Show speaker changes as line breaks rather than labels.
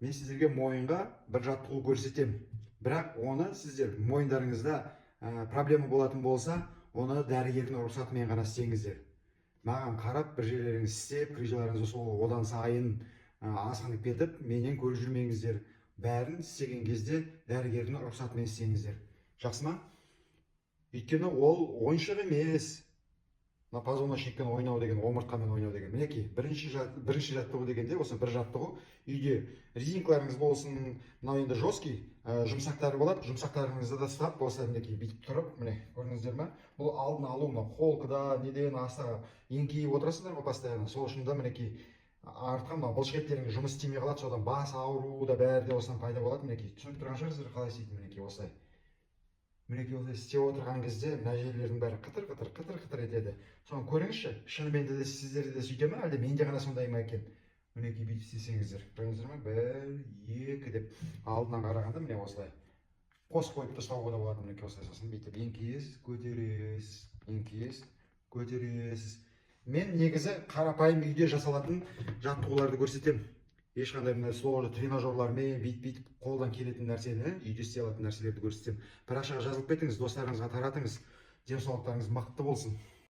Мен сіздерге мойынға бір жаттығу көрсетемін, бірақ оны сіздер мойындарыңызда проблема болатын болса, оны дәрігердің рұқсатымен ғана істеңіздер. Маған қарап бір жерлеріңіз істеп, грыжаларыңыз сол одан сайын асқынып кетіп, менен көріп жүрмеңіздер. Бәрін істеген кезде дәрігердің рұқсатымен істеңіздер, жақсы ма? Өйткені ол ойыншық емес, мына позвоночникпен ойнау деген, омыртқамен ойнау деген. Мінекей, бірінші жаттығу дегенде, осы бір жаттығу. Үйде резинкаларыңыз болсын, мынау енді жесткий, жұмсақтары болады, жұмсақтарыңызды да ұстап, осылай, мінекей, бүйтіп тұрып, міне, көрдіңіздер ма? Бұл алдын алу, мынау холкада неден астаға еңкейіп отырасыздар ғой постоянно. Сол үшін да, мінекей, артқа мынау бұлшықеттеріңіз жұмыс істемей қалады, содан бас ауруы да, бәрі де осыдан пайда болады. Мінекей, түсініп тұрған шығарсыздар қалай істейтінін. Мінекей, осылай, мінекей, осылай істеп отырған кезде мына жерлердің бәрі қытыр қытыр, қытыр қытыр етеді. Соны көріңізші, шынымен де сіздерде де сөйте ма, әлде менде ғана сондай ма екен? Мінекей, бүйтіп істесеңіздер, көрдіңіздер ма? Бір, екі деп алдынан қарағанда, міне, осылай қосып қойып тастауға да болады. Мінекей, осылай, сосын бүйтіп еңкейесіз, көтересіз, еңкейесіз, көтересіз. Мен негізі қарапайым үйде жасалатын жаттығуларды көрсетемін. Ешқандай мына сложный тренажерлармен бүйтіп бүйтіп қолдан келетін нәрсені, үйде істей алатын нәрселерді көрсетемін. Парақшаға жазылып кетіңіз, достарыңызға таратыңыз. Денсаулықтарыңыз мықты болсын.